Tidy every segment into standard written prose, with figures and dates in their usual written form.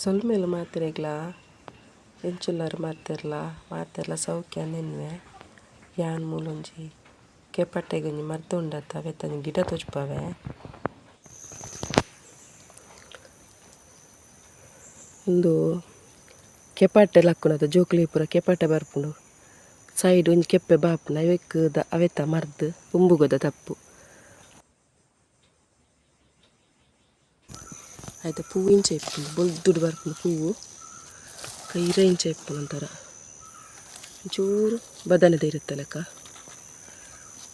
ಸೊಲ್ಮೆಲು ಮಾತೆರೆಗ್ಲಾ ಎಂಚುಲ್ಲರ್ ಮಾತೆರ್ಲ ಮಾತೆರ್ಲ ಸೌಖ್ಯ ನೆನ್ವೆ ಯಾನ್ ಮೂಲೊಂಜಿ ಕೆಪಟ್ಟೆಗ್ ಒಂಜಿ ಮರ್ದ್ ಉಂಡತ್ತ ಅವೆತ ಒಂಜಿ ಗಿಡ ತೋಜ್ಪಾವೆ. ಉಂದು ಕೆಪಾಟೆ ಲಕ್ಕುನದ ಜೋಕುಲು ಪೂರ ಕೆಪಾಟೆ ಬರ್ಪುಂಡು ಸೈಡ್ ಒಂಜಿ ಕೆಪ್ಪೆ ಬಾಪುಂಡು ಅವೆಕ್ ಅವೆತ ಮರ್ದ್ ಉಂಬುಗೊದ ತಪ್ಪು. ಐತ ಪೂ ಇಂಚ ಇಪ್ಪುಂಡು ಬೊಲ್ದುಡು ಬರ್ಪುಂಡು ಪೂವು ಇರೆ ಇಂಚ ಇಪ್ಪುಂಡು ಒಂಥರ ಒಂಚೂರು ಬದನೆದ ಇರುತ್ತೆ ಲೆಕ್ಕ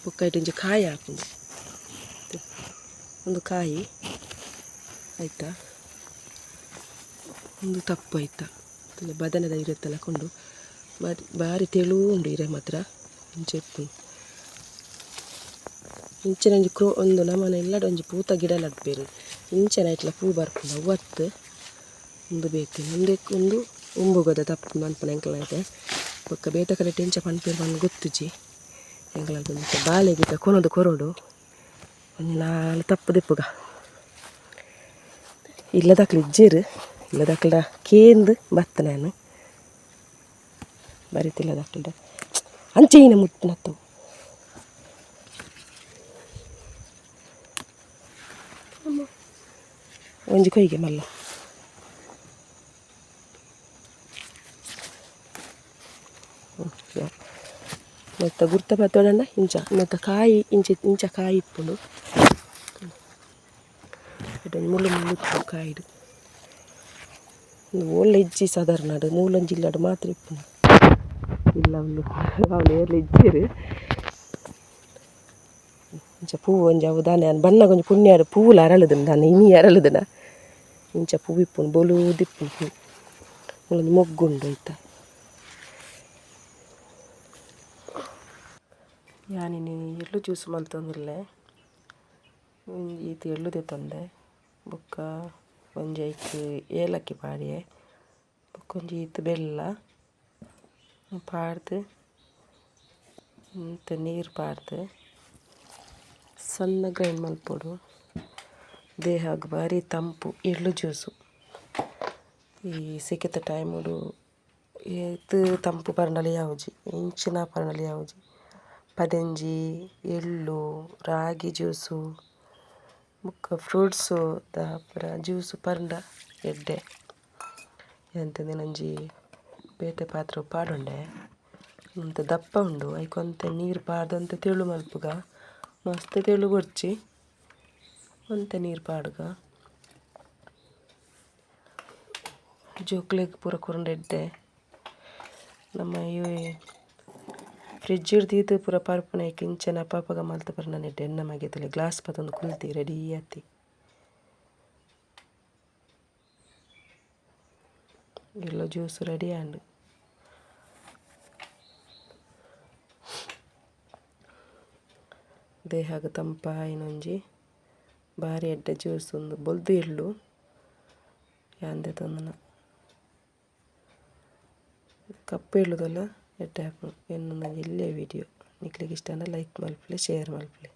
ಬೊಕ್ಕ ಐಟ್ ಒಂಜಿ ಕಾಯಿ ಆಪುಂಡು ಉಂದು ಕಾಯಿ ಆಯಿತಾ ಉಂದು ತಪ್ಪು ಆಯಿತಾ ಬದನೆದ ಇರೆತ್ತ ಲೆಕ್ಕ ಉಂಡು ಬಾರಿ ಬಾರಿ ತೆಳು ಉಂಡು ಇರೆ ಮಾತ್ರ ಇಂಚ ಇಪ್ಪುಂಡು ಇಂಚಿನ ಒಂಜಿ ಕ್ರೋ ಒಂದು ನಮನ ಇಲ್ಲಡ್ ಒಂಜಿ ಪೂತ ಗಿಡ ನಡ್ಪೆರ್ ಇಂಚನ ಐಟ್ಲ ಪೂ ಬರ್ಪುಂಡು ಅವು ಅತ್ತ್ ಉಂದು ಬೇತೆ ಉಂದೆಕ್ ಉಂದು ಉಂಬುಗದ ತಪ್ಪು ಪನ್ಪುನ ಎಂಕಲ್ನ ಐತೆ ಬೊಕ್ಕ ಬೇತೆ ಕಡೆಟ್ ಎಂಚ ಪನ್ಪೆರ್ ಪಂದ್ ಗೊತ್ತುಜಿ ಎಂಕಲ್ನ ಒಂಜಿ ಬಾಲೆಗ್ ಇತ್ತೆ ಕೊನೊದು ಕೊರೊಡು ಒಂಜಿ ನಾಲ್ ತಪ್ಪು ದೆಪ್ಪುಗ ಇಲ್ಲದಕ್ಲು ಇಜ್ಜೆರ್ ಇಲ್ಲದಕ್ಲ್ಡ ಕೇಂದ್ ಬತ್ತನೆ ಯಾನ್ ಬರಿತಿಲ್ಲದಕ್ಲ್ಡ ಅಂಚೆಯಿನ ಮುಟ್ಟುನತ್ತು ಒಂಜಿ ಕೊಯ್ಗೆ ಮಲ್ಲ ನೆತ್ತ ಗುರ್ತ ಪತ್ತೊಡಂಡ ಇಂಚ ನೆತ್ತ ಕಾಯಿ ಇಂಚ ಇಂಚ ಕಾಯಿ ಇಪ್ಪುಂಡು ಮುಳ್ಳು ಮುಳ್ಳು ಇಪ್ಪುಂಡು ಕಾಯಿಡ್ ಓಲ್ಲ ಇಜ್ಜಿ ಸಾಧಾರಣ ಮೂಲೊಂಜಿ ಇಲ್ಲಡ್ ಮಾತ್ರ ಇಪ್ಪುಂಡು ಇಲ್ಲ ಅವ್ಲು ಅವ್ಲು ಏರ್ಲ ಇಜ್ಜೆರ್ ಇಂಚ ಪೂ ಒಂಜಿ ಅವು ದಾನೆ ಯಾನ್ ಬನ್ನಗ ಒಂಜಿ ಪುಣ್ಯ ಪೂಲ ಅರಳುದುಂಡು ದಾನೆ ಇನಿ ಅರಳುದುನ ಇಂಚ ಪೂ ಇಪ್ಪುಂಡು ಬೊಲುದಿಪ್ಪುಂಡು ಪೂ ಮೂಲೊಂಜಿ ಮೊಗ್ಗುಂಡು ಐತ ಯಾನಿನಿ ಎಳ್ಳು ಜ್ಯೂಸ್ ಮಲ್ತೊಂದುಲ್ಲೆ ಈತ್ ಎಳ್ಳು ದೆತ್ತೊಂದೆ ಬೊಕ್ಕ ಒಂಜಿ ಐಕ್ ಏಲಕ್ಕಿ ಪಾಡ್ಯೆ ಬೊಕ್ಕ ಒಂಜಿ ಈತ್ ಬೆಲ್ಲ ಪಾಡ್ದ್ ಒಂತೆ ನೀರ್ ಪಾಡ್ದ್ ಸಣ್ಣ ಗ್ರೈಂಡ್ ಮಲ್ಪೊಡು ದೇಹಗ್ ಬಾರಿ ತಂಪು ಎಳ್ಳು ಜ್ಯೂಸು ಈ ಸೆಕೆತ ಟೈಮುಡು ಏತ್ ತಂಪು ಪರ್ಂಡಲ ಯಾವುಜಿ ಎಂಚಿನ ಪರ್ಂಡಲ ಯಾವುಜಿ ಪದೆಂಜಿ ಎಳ್ಳು ರಾಗಿ ಜ್ಯೂಸು ಬೊಕ್ಕ ಫ್ರೂಟ್ಸ್ ದ ಪೂರ ಜ್ಯೂಸು ಪರ್ಂಡ ಎಡ್ಡೆ ಎಂತಂದಿನೊಂಜಿ ಬೇತೆ ಪಾತ್ರೆ ಪಾಡೊಂಡೆ ಒಂತೆ ದಪ್ಪ ಉಂಡು ಐಕ್ ಒಂತೆ ನೀರು ಪಾಡ್ದ್ ಒಂತೆ ತೆಳು ಮಲ್ಪುಗ ಮಸ್ತ್ ತೆಳು ಬೊಡ್ಚಿ ಒಂತೆ ನೀರು ಪಾಡುಗ ಜೋಕ್ಲೆಗ್ ಪೂರ ಕೊರ್ಂಡ ಎಡ್ಡೆ ನಮ್ಮ ಈ ಫ್ರಿಡ್ಜ್ ದೀದ್ ಪೂರ ಪರ್ಪುನೈಕ್ ಇಂಚನೆ ಅಪಪಗ ಮಲ್ತ್ ಪರ್ಂಡ ಎಡ್ಡೆ ಎನ್ನ ಮಗೆ ತೂಲೆ ಗ್ಲಾಸ್ ಪತೊಂದು ಕುಲ್ದಿ ರೆಡಿ ಆತಿ. ಎಲ್ಲೋ ಜ್ಯೂಸ್ ರೆಡಿ ಆಂಡ್. ದೇಹಗ್ ತಂಪಾಯಿನೊಂಜಿ ಬಾರಿ ಎಡ್ಡೆ ಜ್ಯೂಸ್ ಉಂದು ಬೊಲ್ದು ಎಳ್ಳು ಯಾನ್ ದೆತೊಂದಿನ ಕಪ್ಪು ಎಳ್ಳುದಲ ಎಡ್ಡೆ ಆಪುಂಡು ಎನ್ನುನ ಎಲ್ಯ ವಿಡಿಯೋ ನಿಕ್ಲೆಗ್ ಇಷ್ಟ ಆಂಡ ಲೈಕ್ ಮಲ್ಪುಲೆ ಶೇರ್ ಮಲ್ಪುಲೆ.